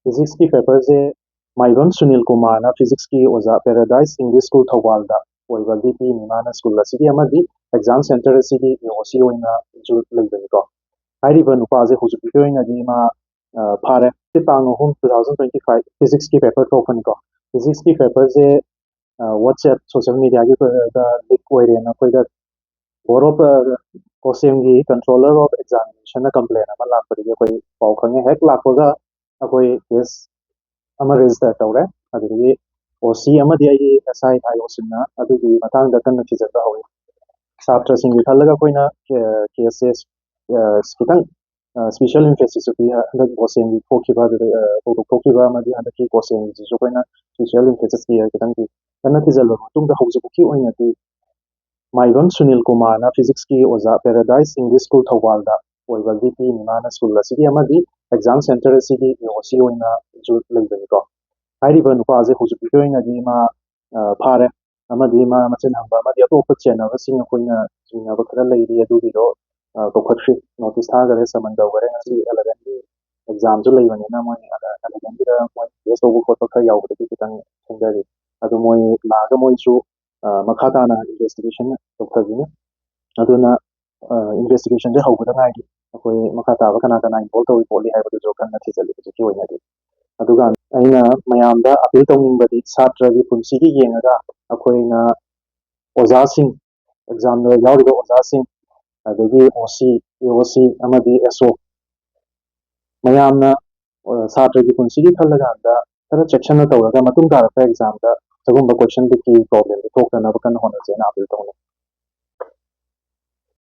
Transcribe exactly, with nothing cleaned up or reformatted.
ꯐꯤꯖꯤꯛꯁꯀꯤ ꯄꯦꯄꯔꯁꯦ ꯃꯥꯏꯕꯝ ꯁꯨꯅꯤꯜ ꯀꯨꯃꯥꯔꯅ, ꯐꯤꯖꯤꯛꯁꯀꯤ ꯑꯣꯖꯥ, ꯄꯦꯔꯥꯗꯥꯏꯁ ꯏꯪꯂꯤꯁ ꯁ꯭ꯀꯨꯜ ꯊꯧꯕꯥꯜꯗ ꯑꯣꯏꯕ ꯂꯤꯄꯤ ꯃꯥꯅ ꯁ꯭ꯀꯨꯜ ꯑꯁꯤꯒꯤ ꯑꯃꯗꯤ ꯑꯦꯛꯖꯥꯝ ꯁꯦꯟꯇꯔ ꯑꯁꯤꯒꯤ ꯑꯣ ꯁꯤ ꯑꯣꯏꯅꯁꯨ ꯂꯩꯕꯅꯤꯀꯣ꯫ ꯍꯥꯏꯔꯤꯕ ꯅꯨꯄꯥꯁꯦ ꯍꯧꯖꯤꯛ ꯍꯧꯖꯤꯛꯀꯤ ꯑꯣꯏꯅꯗꯤ ꯃꯥ ꯐꯥꯔꯦ꯫ ꯇꯥꯡ ꯑꯍꯨꯝ, two thousand twenty five ꯐꯤꯖꯤꯛꯁꯀꯤ ꯄꯦꯄꯔ ꯊꯣꯛꯄꯅꯤꯀꯣ꯫ ꯐꯤꯖꯤꯛꯁꯀꯤ ꯄꯦꯄꯔꯁꯦ ꯋꯥꯆꯦꯞ, ꯁꯣꯁꯤꯌꯦꯜ ꯃꯦꯗꯤꯌꯥꯒꯤ ꯂꯤꯛ ꯑꯣꯏꯔꯦꯅ ꯑꯩꯈꯣꯏꯗ ꯕꯣꯔꯗ ꯑꯣꯐ ꯀꯣꯁꯦꯝꯒꯤ ꯀꯟꯇ꯭ꯔꯣꯂꯔ ꯑꯣꯐ ꯑꯦꯛꯖꯥꯃꯤꯅꯦꯁꯟꯅ ꯀꯝꯄ꯭ꯂꯦꯟ ꯑꯃ ꯂꯥꯛꯄꯗꯒꯤ ꯑꯩꯈꯣꯏ ꯄꯥꯎ ꯈꯪꯉꯦ꯫ ꯍꯦꯛ ꯂꯥꯛꯄꯒ ꯑꯩꯈꯣꯏ ꯀꯦꯁ ꯑꯃ ꯔꯦꯖꯤꯁꯇꯔ ꯇꯧꯔꯦ꯫ ꯑꯗꯨꯗꯒꯤ ꯑꯣ ꯁꯤ ꯑꯃꯗꯤ ꯑꯩꯒꯤ ꯑꯦꯁ ꯑꯥꯏ ꯑꯥꯏ ꯑꯣꯁꯤꯡꯅ ꯑꯗꯨꯒꯤ ꯃꯇꯥꯡꯗ ꯀꯟꯅ ꯊꯤꯖꯤꯟꯕ ꯍꯧꯔꯤ꯫ ꯁꯥꯇ꯭ꯔꯁꯤꯡꯒꯤ ꯈꯜꯂꯒ ꯑꯩꯈꯣꯏꯅ ꯀꯦꯁꯁꯦ ꯈꯤꯇꯪ ꯁ꯭ꯄꯦꯁꯤꯌꯦꯜ ꯏꯝꯐꯦꯁꯤꯁꯁꯨ ꯄꯤ꯫ ꯍꯟꯗꯛ ꯀꯣꯁꯦꯝꯒꯤ ꯊꯣꯛꯈꯤꯕ, ꯑꯗꯨꯗ ꯊꯧꯗꯣꯛ ꯊꯣꯛꯈꯤꯕ ꯑꯃꯗꯤ ꯍꯟꯗꯛꯀꯤ ꯀꯣꯁꯦꯝꯒꯤꯁꯤꯁꯨ ꯑꯩꯈꯣꯏꯅ ꯁ꯭ꯄꯦꯁꯤꯌꯦꯜ ꯏꯝꯐꯦꯁꯤꯁ ꯄꯤ꯫ ꯈꯤꯇꯪꯗꯤ ꯀꯟꯅ ꯊꯤꯖꯤꯜꯂꯕ ꯃꯇꯨꯡꯗ ꯍꯧꯖꯤꯛꯐꯥꯎꯒꯤ ꯑꯣꯏꯅꯗꯤ ꯃꯥꯏꯕꯝ ꯁꯨꯅꯤꯜ ꯀꯨꯃꯥꯔꯅ, ꯐꯤꯖꯤꯛꯁꯀꯤ ꯑꯣꯖꯥ, ꯄꯦꯔꯥꯗꯥꯏꯁ ꯏꯪꯂꯤꯁ ꯁ꯭ꯀꯨꯜ ꯊꯧꯕꯥꯜꯗ ꯑꯣꯏꯕ ꯂꯤꯄꯤ ꯃꯥꯅ ꯁ꯭ꯀꯨꯜ ꯑꯁꯤꯒꯤ ꯑꯃꯗꯤ ꯑꯦꯛꯖꯥꯝ ꯁꯦꯟꯇꯔ ꯑꯁꯤꯒꯤ ꯑꯣ ꯁꯤ ꯑꯣꯏꯅꯁꯨ ꯂꯩꯕꯅꯤꯀꯣ꯫ ꯍꯥꯏꯔꯤꯕ ꯅꯨꯄꯥꯁꯦ ꯍꯧꯖꯤꯛ ꯍꯧꯖꯤꯛꯀꯤ ꯑꯣꯏꯅꯗꯤ ꯃꯥ ꯐꯥꯔꯦ, ꯑꯃꯗꯤ ꯃꯥ ꯃꯆꯤꯟ ꯍꯪꯕ ꯑꯃꯗꯤ ꯑꯇꯣꯞꯄ ꯆꯦꯟꯅꯕꯁꯤꯡ ꯑꯩꯈꯣꯏꯅ ꯆꯤꯡꯅꯕ ꯈꯔ ꯂꯩꯔꯤ, ꯑꯗꯨꯒꯤꯗꯣ ꯀꯧꯈꯠꯈ꯭ꯔꯤ, ꯅꯣꯇꯤꯁ ꯊꯥꯈꯔꯦ, ꯁꯃꯟ ꯇꯧꯈꯔꯦ꯫ ꯉꯁꯤ ꯑꯦꯂꯚꯦꯟꯒꯤ ꯑꯦꯛꯖꯥꯝꯁꯨ ꯂꯩꯕꯅꯤꯅ ꯃꯣꯏ ꯑꯦꯂꯚꯦꯟꯒꯤꯗ ꯃꯣꯏ ꯇꯦꯁ ꯇꯧꯕ ꯈꯣꯠꯄ ꯈꯔ ꯌꯥꯎꯕꯗꯒꯤ ꯈꯤꯇꯪ ꯊꯦꯡꯊꯔꯤ꯫ ꯑꯗꯨ ꯃꯣꯏ ꯂꯥꯛꯑꯒ ꯃꯣꯏꯁꯨ ꯃꯈꯥ ꯇꯥꯅ ꯏꯟꯚꯦꯁꯇꯤꯒꯦꯁꯟ ꯇꯧꯊꯈꯤꯅꯤ꯫ ꯑꯗꯨꯅ ꯏꯟꯚꯦꯁꯇꯤꯒꯦꯁꯟꯁꯦ ꯍꯧꯕꯗ ꯉꯥꯏꯔꯤ꯫ ꯑꯩꯈꯣꯏ ꯃꯈꯥ ꯇꯥꯕ ꯀꯅꯥ ꯀꯅꯥ ꯏꯟꯚꯣꯜꯕ ꯇꯧꯏ ꯈꯣꯠꯂꯤ ꯍꯥꯏꯕꯗꯨꯁꯨ ꯀꯟꯅ ꯊꯤꯖꯤꯜꯂꯤ ꯍꯧꯖꯤꯛꯀꯤ ꯑꯣꯏꯅꯗꯤ꯫ ꯑꯗꯨꯒ ꯑꯩꯅ ꯃꯌꯥꯝꯗ ꯑꯄꯤꯜ ꯇꯧꯅꯤꯡꯕꯗꯤ ꯁꯥꯇ꯭ꯔꯒꯤ ꯄꯨꯟꯁꯤꯒꯤ ꯌꯦꯡꯉꯒ ꯑꯩꯈꯣꯏꯅ ꯑꯣꯖꯥꯁꯤꯡ, ꯑꯦꯛꯖꯥꯝꯗ ꯌꯥꯎꯔꯤꯕ ꯑꯣꯖꯥꯁꯤꯡ, ꯑꯗꯒꯤ ꯑꯣ ꯁꯤ, ꯑꯦ ꯑꯣ ꯁꯤ ꯑꯃꯗꯤ ꯑꯦꯁ ꯑꯣ ꯃꯌꯥꯝꯅ ꯁꯥꯇ꯭ꯔꯒꯤ ꯄꯨꯟꯁꯤꯒꯤ ꯈꯜꯂꯀꯥꯟꯗ ꯈꯔ ꯆꯦꯛꯁꯤꯟꯅ ꯇꯧꯔꯒ ꯃꯇꯨꯡ ꯇꯥꯔꯛꯄ ꯑꯦꯛꯖꯥꯝꯗ ꯁꯤꯒꯨꯝꯕ ꯀꯣꯏꯁꯟ ꯂꯤꯛꯀꯤ ꯄ꯭ꯔꯣꯕ꯭ꯂꯦꯝꯗꯨ ꯊꯣꯛꯇꯅꯕ ꯀꯟꯅ ꯍꯣꯠꯅꯁꯦꯅ ꯑꯄꯤꯜ ꯇꯧꯅꯤꯡꯏ꯫